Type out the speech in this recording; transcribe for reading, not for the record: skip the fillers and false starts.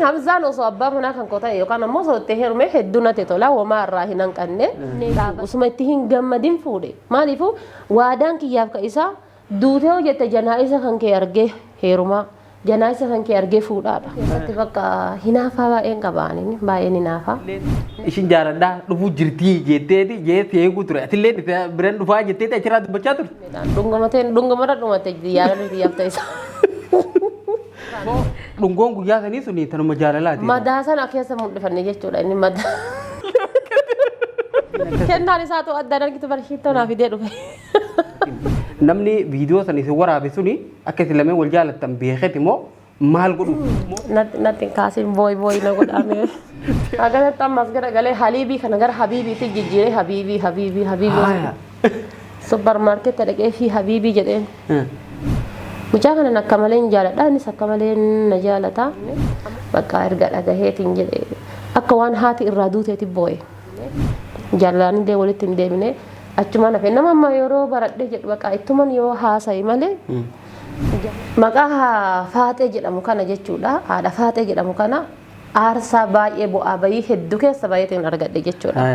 Hamzaan osoo abbaa manaa kan koo ta'e yookaan ammoo osoo itti heerume hedduu natti tola, homaa irraa hin hanqanne. Osuma itti hin gammadin fuudhe. Maaliifuu, waadaan kiyyaaf ka isaa duutee hoo jette janaa'isa kan kee argee heerumaa, janaa'isa kan kee argee fuudhaadha. Keessatti bakka hinaafaa baay'een qaba, ani baay'een hinaafaa. Ishin jaaladhaa dhufuu jirtii jetteeti jeetti eeguu ture. Atillee biran dhufaa jetteeti achirraa dubbachaa turte. Dhungumateen dhungumarra dhumate jaalala kiyyaaf ta'e isaa. Dhungoon guyyaa sanii suni tanuma jaalalaati. Madaa sana keessa mul'ifanne jechuudha inni madaa. Kennaan isaatu addaan argitu barshiittoo naa fidee dhufe. Namni viidiyoo sana isin waraabe suni akka isin lameen wal jaalattan beeketi moo maal godhu? Natti hin kaasin, booy booy na godhame. Akkanatti ammas gara galee haliibii kana gara habiibiitti jijjiiree, habiibii, habiibii, habiibii. Haaya. Supper maarkeetti dhaqee fi habiibii jedheen. Mucaa kanan akka malee hin jaaladha, innis akka malee na jaalata. Bakka erga dhagaheetiin jedhe akka waan haati irraa duuteeti boo'e. Jaalalaan illee walitti hin deebine, achumaan hafe. Nama amma yeroo baradhee jedhu bakka ittuman yoo haasa'i malee. Maqaa Faaxee jedhamu kana jechuudha. Haadha Faaxee jedhamu kana aarsaa baay'ee, bu'aa bayii hedduu keessa baay'eetiin argadhe jechuudha.